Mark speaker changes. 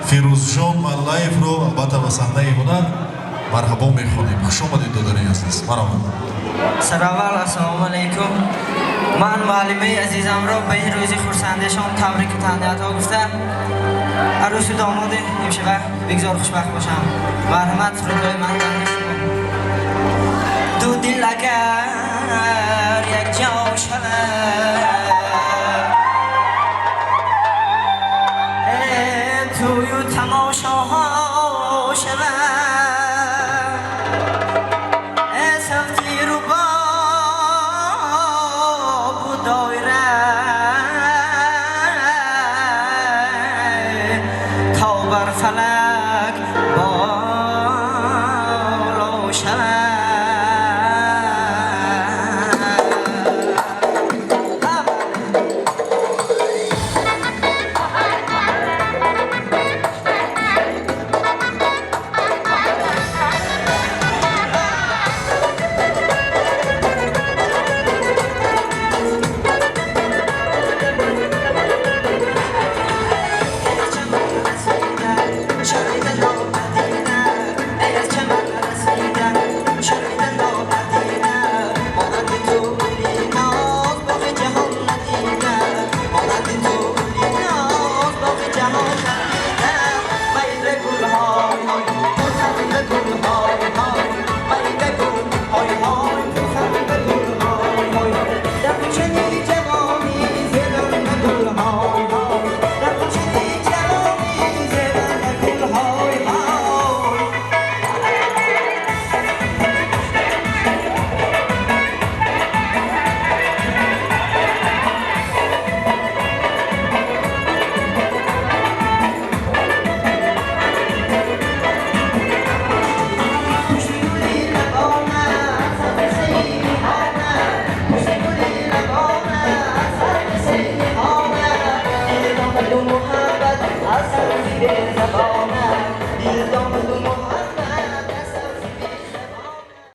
Speaker 1: Фирӯзҷон Маллаевро албатта ба саҳнаи ҳунар марҳабо мехонем. Хуш омадед, додари азиз, марҳамат.
Speaker 2: Сараввал ассалому алайкум. Ман муаллимаи азизамро ба ин рӯзи хурсандишон табрику таҳниятҳо гуфта, арӯсу домоди имшаба бигзор хушбахт бошам. Марҳамат, сурудҳои ман дар шумо. Ду дил агар якҷо шавад, тӯю тамошоҳо шавад, савти рубобу доира то бар фалак боло шавад.